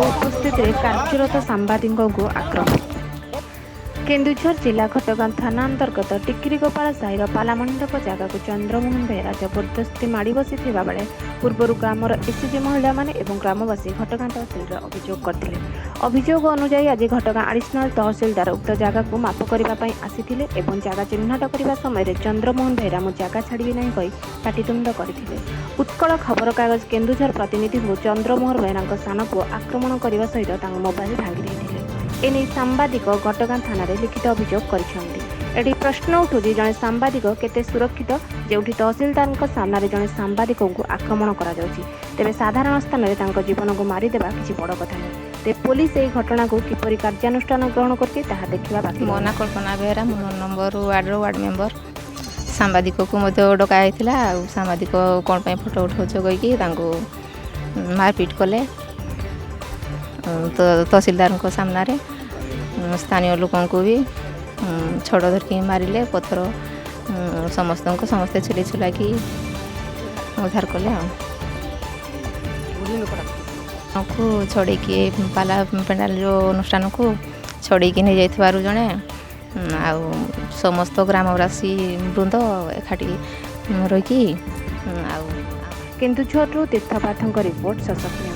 ଉପସ୍ଥିତିରେ କାର୍ଯ୍ୟରତ ସାମ୍ବାଦିକଙ୍କୁ ଆକ୍ରମଣ। କେନ୍ଦୁଝର ଜିଲ୍ଲା ଘଟଗାଁ ଥାନା ଅନ୍ତର୍ଗତ ଟିକିରିଗୋପାଳ ସାହିର ପାଲାମଣ୍ଡପ ଜାଗାକୁ ଚନ୍ଦ୍ରମୋହନ ବେହେରା ଜବରଦସ୍ତି ମାଡ଼ି ବସିଥିବା ବେଳେ ପୂର୍ବରୁ ଗ୍ରାମର ଏସ୍ଏଚ୍ଜି ମହିଳାମାନେ ଏବଂ ଗ୍ରାମବାସୀ ଘଟଗାଁ ତହସିଲରେ ଅଭିଯୋଗ କରିଥିଲେ। ଅଭିଯୋଗ ଅନୁଯାୟୀ ଆଜି ଘଟଗାଁ ଆଡିସନାଲ ତହସିଲଦାର ଉକ୍ତ ଜାଗାକୁ ମାପ କରିବା ପାଇଁ ଆସିଥିଲେ ଏବଂ ଜାଗା ଚିହ୍ନଟ କରିବା ସମୟରେ ଚନ୍ଦ୍ରମୋହନ ବେହେରା ମୁଁ ଜାଗା ଛାଡ଼ିବି ନାହିଁ କହି ପାଟିତୁଣ୍ଡ କରିଥିଲେ। ଉତ୍କଳ ଖବରକାଗଜ କେନ୍ଦୁଝର ପ୍ରତିନିଧିଙ୍କୁ ଚନ୍ଦ୍ରମୋହନ ବେହେରାଙ୍କ ସାନ ପୁଅ ଆକ୍ରମଣ କରିବା ସହିତ ତାଙ୍କ ମୋବାଇଲ ଭାଙ୍ଗି ଦେଇଥିଲେ। ଏନେଇ ସାମ୍ବାଦିକ ଘଟଗାଁ ଥାନାରେ ଲିଖିତ ଅଭିଯୋଗ କରିଛନ୍ତି। ଏଠି ପ୍ରଶ୍ନ ଉଠୁଛି, ଜଣେ ସାମ୍ବାଦିକ କେତେ ସୁରକ୍ଷିତ, ଯେଉଁଠି ତହସିଲଦାରଙ୍କ ସାମ୍ନାରେ ଜଣେ ସାମ୍ବାଦିକଙ୍କୁ ଆକ୍ରମଣ କରାଯାଉଛି? ତେବେ ସାଧାରଣ ସ୍ଥାନରେ ତାଙ୍କ ଜୀବନକୁ ମାରିଦେବା କିଛି ବଡ଼ କଥା ନୁହେଁ। ତେବେ ପୋଲିସ ଏହି ଘଟଣାକୁ କିପରି କାର୍ଯ୍ୟାନୁଷ୍ଠାନ ଗ୍ରହଣ କରୁଛି, ତାହା ଦେଖିବା ବାକି ମୋ ରହିଲା। ନାଁ କଳ୍ପନା ବେହେରା। ମୁଁ 9 ନମ୍ବର ୱାର୍ଡ଼ର ୱାର୍ଡ଼ ମେମ୍ବର। ସାମ୍ବାଦିକକୁ ମଧ୍ୟ ଡକା ହେଇଥିଲା ଆଉ ସାମ୍ବାଦିକ କ'ଣ ପାଇଁ ଫଟୋ ଉଠାଉଛ କହିକି ତାଙ୍କୁ ମାରପିଟ କଲେ ତ ତହସିଲଦାରଙ୍କ ସାମ୍ନାରେ। ସ୍ଥାନୀୟ ଲୋକଙ୍କୁ ବି ଛଡ଼ ଧରିକି ମାରିଲେ, ପଥର ସମସ୍ତଙ୍କୁ, ସମସ୍ତେ ଛୁଲି ଛୁଲାକି ଉଦ୍ଧାର କଲେ ଆଉ କୁ ଛଡ଼େଇକି ପାଲା ପେଣ୍ଡାଲ ଯେଉଁ ଅନୁଷ୍ଠାନକୁ ଛଡ଼େଇକି ନେଇଯାଇଥିବାରୁ ଜଣେ ଆଉ ସମସ୍ତ ଗ୍ରାମବାସୀ ବୃନ୍ଦ ଏକାଠି ରହିକି ଆଉ କେନ୍ଦୁଝରରୁ ତୀର୍ଥପାଠଙ୍କ ରିପୋର୍ଟ, ସଶକ୍ତ ନ୍ୟୁଜ୍।